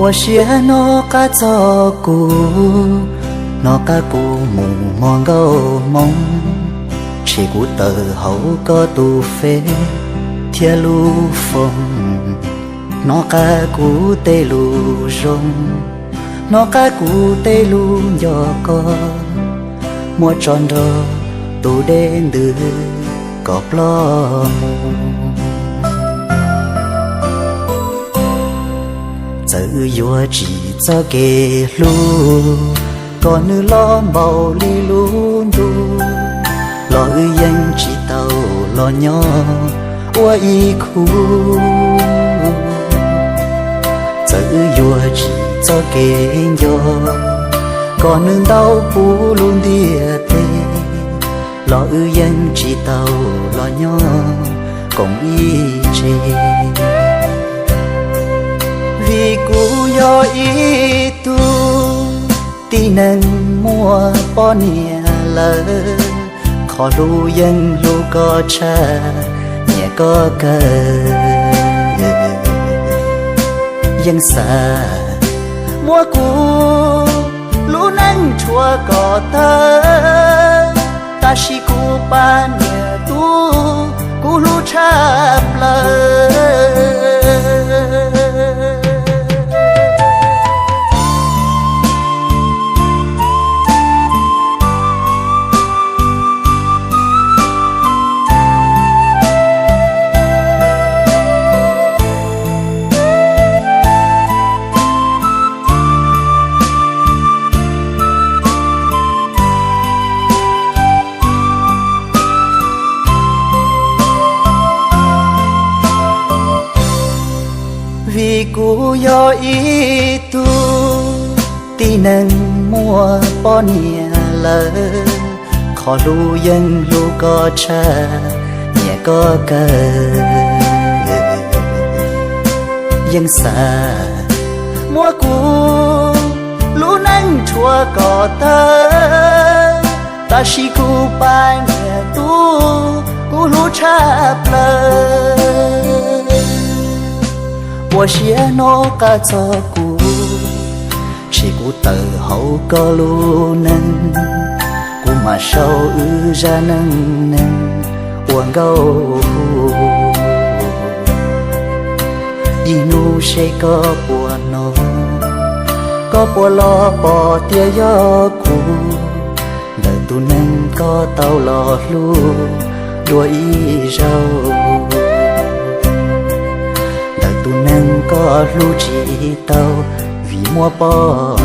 Ua siab hnov qab txog kuv, hnov qab kuv mus hmo nkauj hmoob, tshem kuv tawm hauv koj tus Face thiab lub phone. Hnov qab kuv tej lus zoo, hnov qab kuv tej lus nco koj, muab tso nrog tus dej ntws kom ploj mus. Txawm wb yuav tsim txoj kev hlub kom nws loj npaum li lub ntuj, los wb yeej tsis tau los nyob ua ib khub. Txawm wb yuav tsim txoj kev nco kom nws ntau puv lub ntiaj teb, los wb yeej tsis tau los nyob koom ib tse. Vim kuv yog ib tug tib neeg muaj poj niam lawm, qhov hlub yeej hlub koj tshaj nyiam koj kawg. Yeej xav muab kuv lub neej rhuav kom tawg, tab sis kuv pab niam tub kuv hlub tshaj plaws. Vim kuv yog ib tug tib neeg muaj poj niam lawm, qhov hlub yeej hlub koj tshaj nyiam koj kawg. Yeej xav muab kuv lub neej rhuav kom tawg, tab sis kuv pab niam tub kuv hlub tshaj plaws. Ua siab hnov qab txog kuv, tshem kuv tawm hauv koj lub neej, kuv mam sau wb zaj neej neeg ua nkauj hu. Ib hnub seb koj puas hnov, koj puas los pom tias yog kuv, ntawm tus neeg koj tau los hlub dua ib zaug, ntawm tus neeg koj hlub tsis tau vim muaj poj